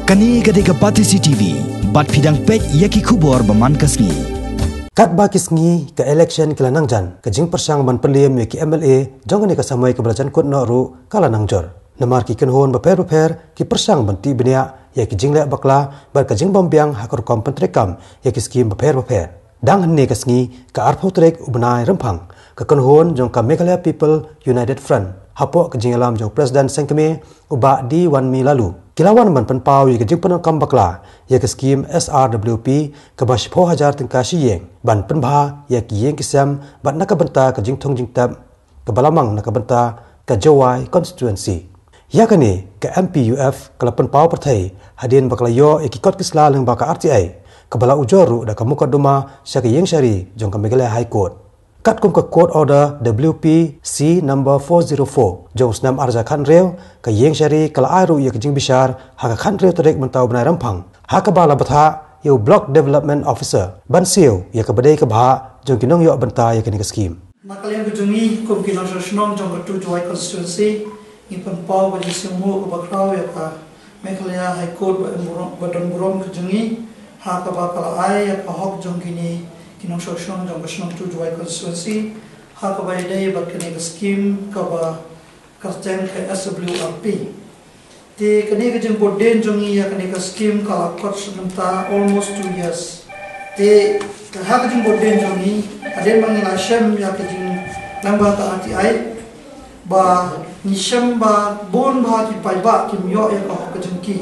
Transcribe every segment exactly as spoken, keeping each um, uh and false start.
Kane ka dei ka Batesi T V, bad phi dang peit ïa ki khubor ba man ka sngi. Katba ki sngi ka election ki la nang jan, ka jingpyrshang ban pynliem ïa ki M L A jong kane ka samoi kaba la jan kut noh ruh ka la nang jur. Namar ki kynhun bapher bapher ki pyrshang ban tih bniah ïa ki jingleh bakla bad ka jingbym biang ha ka rukom pyntreikam ïa ki skim bapher bapher. Dang hynne ka sngi, ka arphew tarik u bnai Rymphang, ka kynhun jong ka Meghalaya People United Front, hapoh ka jingïalam jong u President seng kmie, u Bah D Wanmi Laloo, ki la wan ban pynpaw ïa ka jingpyndonkam bakla ïa ka skim S R W P kaba shiphew hajar tyngka shi ïing, ban pynbha ïa ki ïing ki sem bad na ka bynta ka jingthung jingtep kaba la mang na ka bynta ka Jowai constituency. Ïa kane, ka M P U F ka la pynpaw pyrthei hadien ba ka la ïoh ïa ki kot ki sla lyngba ka R T I, kaba la ujor ruh da ka mukotduma sha ka ïing shari jong ka Meghalaya High Court. Katkum ka Court Order W P C number four zero four jong u snem ar hajar khathynriew, ka ïing shari ka la ai ruh ïa ka jingbishar ha ka khathynriew tarik mynta u bnai Rymphang, ha kaba la bthah ïa u Block Development Officer ban siew ïa kaba dei ka bhah jong ki nongïoh bynta ïa kane ka skim. Na ka liang ka jong ngi kum ki nongshong shnong jong ka two Jowai constituency, ngi pynpaw ka jingsngewbha kaba khraw ïa ka Meghalaya High Court ba don burom, ba don burom ka jong ngi, ha kaba ka la ai ïa ka hok jong kine ki nongshong shnong jong ka shnong two Jowai constituency, ha kaba ïadei bad kane ka skim kaba kyrteng ka S W R P. Te kane ka jingbud dien jong ngi ïa kane ka skim ka la kot sha mynta almost two years. Te ha ka jingbud dien jong ngi, hadien ba ngi la shem ïa ka jinglang ba ka R T I, ba ngi shem ba bun ba ki paidbah kim ïoh ïa ka hok ka jong ki.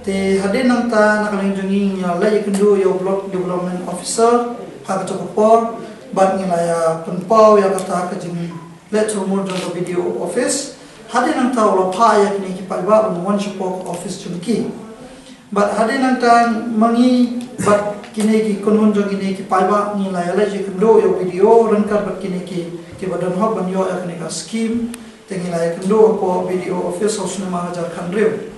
Te hadien nangta na ka liang jong ngi ngi la leit ïakynduh ïa u Block Development Officer ha kata ka por, bad ngi la ïa pynpaw ïa kata ka jing leit thurmur jong ka B D O office. Hadien nangta u la phah ïa kine ki paidbah ban wan shapoh ka office jong ki. Bad hadien nangta ma ngi bad kine ki kynhun jong kine ki paidbah ngi la ïa leit ïakynduh ïa u B D O ryngkat bad kine ki, kiba don hok ban ïoh ïa kane ka skim. Te ngi la ïakynduh hapoh B D O office ha u snem ar hajar khathynriew.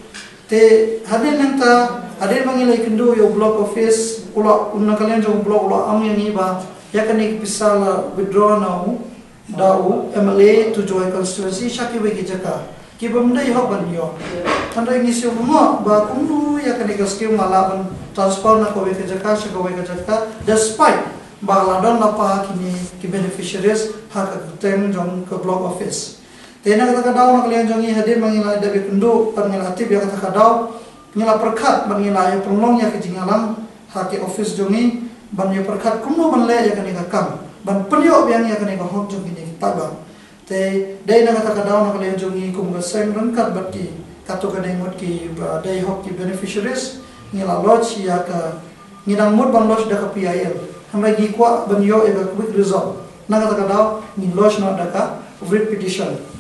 Te hadien nangta, hadien ba ngi la ïakynduh ïa u block office, u la, na ka liang jong u block u la ong ïa ngi ba ïa kane ka pisa la withdraw na u da u M L A two Jowai constituency sha kiwei ki jaka kiba ym dei hok ban ïoh. Hynrei ngi sngew lyngngoh ba kumno ïa kane ka skim nga lah ban transfer na kawei ka jaka sha kawei ka jaka, despite ba la don lypa kine ki beneficiaries ha ka kyrteng jong ka block office. Te na kata ka daw na ka liang jong ngi hadien ba ngi la dep ïakynduh bad ngi la tip ïa kata ka daw, ngi la pyrkhat bad ngi la ïa pynlong ïa ka jingïalang ha ki office jong ngi ban ïa pyrkhat kumno ban leh ïa kane ka kam ban pynïoh biang ïa kane ka hok jong kine ki paidbah. Te dei na kata ka daw na ka liang jong ngi kum ka seng ryngkat bad ki katto katne ngut kiba dei hok ki beneficiaries, ngi la lodge ïa ka, ngi dang mut ban lodge da ka P I L. Hynrei ngi kwah ban ïoh ïa ka quick result. Na kata ka daw ngi lodge noh da ka writ petition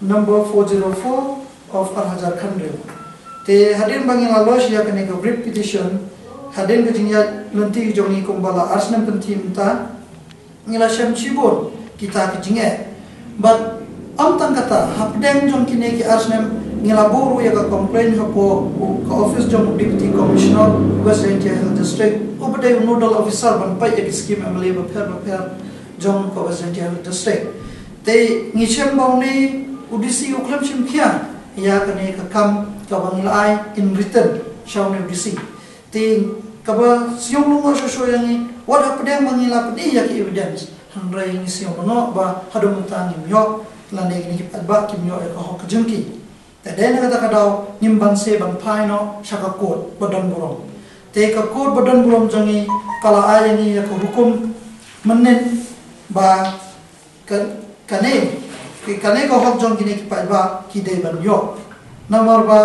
number four zero four of ar hajar khathynriew. Te hadien ba ngi la lodge ïa kane ka writ petition, hadien ka jingïaid lynti jong ngi kumba la ar snem pynthie mynta, ngi la shem shibun kita ki jingeh. Bad ym tang kata, hapdeng jong kine ki ar snem ngi la buh ruh ïa ka complaint hapoh ka office jong u Deputy Commissioner West Jaintia Hills District, uba dei u nodal officer ban peit ïa ki skim M L A bapher bapher jong ka West Jaintia Hills District. Te ngi shem ba une u D C u khlem shim khia ïa kane ka kam kaba ngi la ai in written sha une u D C. Te kaba sngew lyngngoh shuh shuh ïa ngi, wat hapdeng ba ngi la pyni ïa ki evidence, hynrei ngi sngew lyngngoh ba haduh mynta ngim ïoh, lane kine ki paidbah kim ïoh ïa ka hok ka jong ki. Te dei na kata ka daw ngim banse ban phai noh sha ka court ba don burom. Te ka court ba don burom jong ngi ka la ai ïa ngi ïa ka hukum mynnin ba ka, kane, ki, kane ka hok jong kine ki paidbah ki dei ban ïoh. Namar ba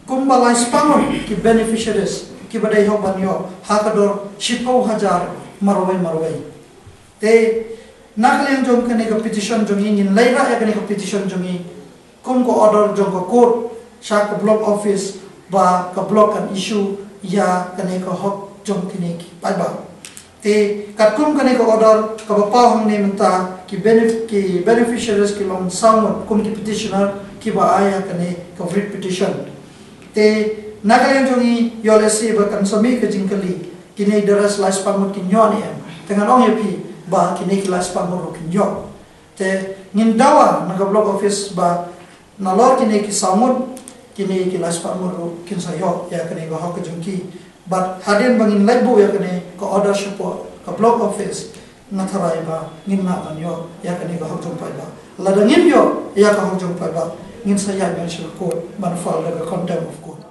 kumba lai spah ngut ki beneficiaries kiba dei hok ban ïoh ha ka dor shiphew hajar marwei marwei. Te na ka liang jong kane ka petition jong ngi, ngin leit rah ïa kane ka petition jong ngi kum ka order jong ka court sha ka block office ba ka block kan issue ïa kane ka hok jong kine ki paidbah. Te katkum kane ka order kaba paw hangne mynta, ki benef-, ki beneficiaries ki long saw ngut kum ki petitioner kiba ai ïa kane ka writ petition. Te na ka liang jong ngi ïoh lehse ba kan sa mih ka jingkylli, kine ki dei re lai spah ngut kin ïoh ne em? Te ngan ong ïa phi ba kine ki lai spah ngut ruh kin ïoh. Te ngin dawa na ka block office ba nalor kine ki saw ngut Kine ki lai spah ngut ruh kin sa ïoh ïa kane ka hok ka jong ki. Bad hadien ba ngin leit buh ïa kane ka order shapoh ka block office, nga tharai ba ngin lah ban ïoh ïa kane ka hok jong paidbah. Lada ngim ïoh ïa ka hok jong paidbah, ngin sa ïaid ban sha court ban file da ka contempt of court.